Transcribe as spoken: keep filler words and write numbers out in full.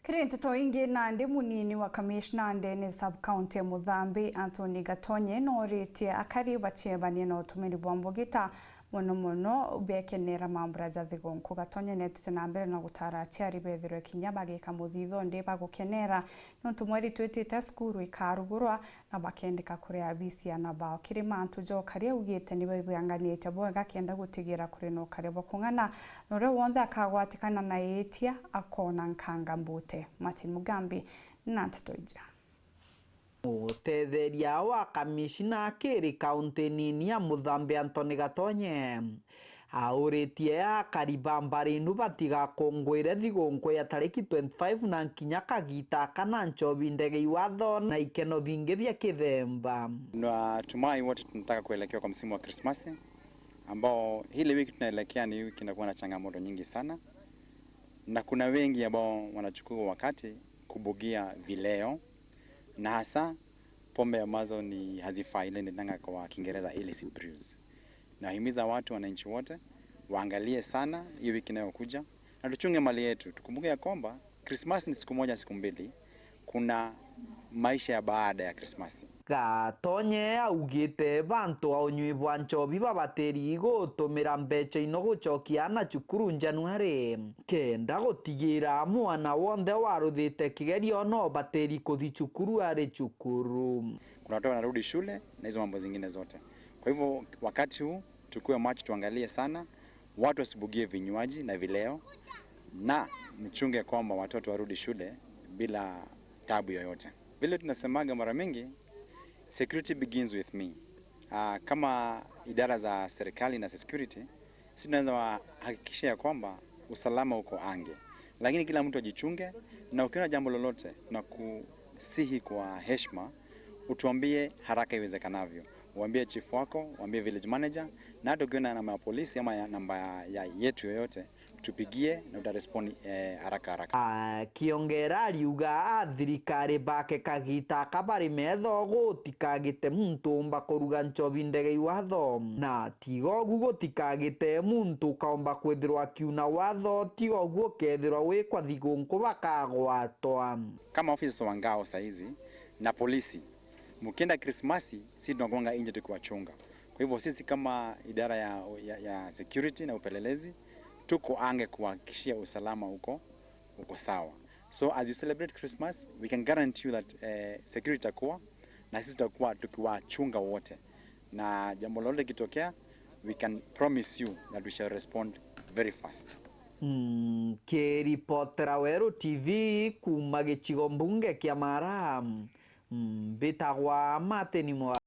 Kiri nteto ingi, nandi munini wa kamishna ndene sub-county ya Muthambi, Anthony Gatonye, nooritie akari bacebanie na utumiri bwa mbugita, mono mono bekenera mambura ja thigunku. Gatonye neetite na mbere na gutaara aciari bethirwe kinya bagika muthitho ndi bagukenera, niuntu mweri twitite cukuru ikarugurwa, na bakendeka kuria bi ciana bao. Kiri mantu ja ukari augite ni baibwanganite bwega kenda gutigira kuri na ukari bwa kung'ana, na uria wonthe akagwatikana na iitia akoona nkanga mbute. Martin Mugambi na nteto ija. Mutetheria wa kamishina kiri kaunti nini ya Muthambi, Anthony Gatonye, auritie akari ba mbari inu batigakungwire thigunku ya tariki twenty-five na nkinya kagita kana nchobi ndege iwatho na ikeno bingi bia kithemba. Natumai wote tunataka kuelekea kwa msimu wa Krismasi, ambao hili wiki tunaelekea ni wiki inakuwa na changamoto nyingi sana, na kuna wengi ambao wanachukua wakati kubugia vileo, na hasa pombe ambazo ni hazifai, ile inaitanga kwa Kiingereza illicit brews. Nawahimiza watu, wananchi wote, waangalie sana hiyo wiki inayokuja, na tuchunge mali yetu. Tukumbuke ya kwamba Krismasi ni siku moja, siku mbili, kuna maisha ya baada ya Krismasi. Gatonye augite bantu a unywi bwa nchobi babatiri gutumira mbecha ino gucokia ana cukuru Januari, kenda gutigira mwana wonthe waruthite kigerio no batiri kuthi cukuru ari cukuru. Kuna watoto wanarudi shule na hizo mambo zingine zote. Kwa hivyo, wakati huu, tukuwe macho, tuangalie sana, watu wasibugie vinywaji na vileo, na mchunge kwamba watoto warudi shule bila tabu yoyote. Vile tunasemaga mara mingi, security begins with me. Ah, kama idara za serikali na security, sisi tunaweza wahakikishia kwamba usalama uko ange, lakini kila mtu ajichunge, na ukiona jambo lolote, tunakusihi kwa heshima utuambie haraka iwezekanavyo. Uambie chief wako, uambie village manager, na hata ukiona namba ya polisi ama ya namba ya, ya yetu yoyote, tupigie na utarespond, eh, haraka haraka. Akiongera ariuga athirikari bake kagita aka bari metho gutikagite muntu umba kuruga nchobi ndege iwatho, na tiga ugu gutikagite muntu ukaumba kwithirwa akiuna watho, tiga ugu ukethirwa wikwa thigunku bakagwatwa. Kama officers wa ngao saizi na polisi, mkienda Krismasi, sisi tunakuanga nje tukiwachunga. Kwa hivyo sisi kama idara ya, ya, ya security na upelelezi, tuko ange kuhakikishia usalama uko, uko sawa. So as you celebrate Christmas, we can guarantee you that, eh, security itakuwa, na sisi tutakuwa tukiwachunga wote. Na jambo lolote likitokea, we can promise you that we shall respond very fast. Mm, kiripotera Weru T V kuma gicigo mbunge kia Mara, mm, mbitagwa Martin Mwa-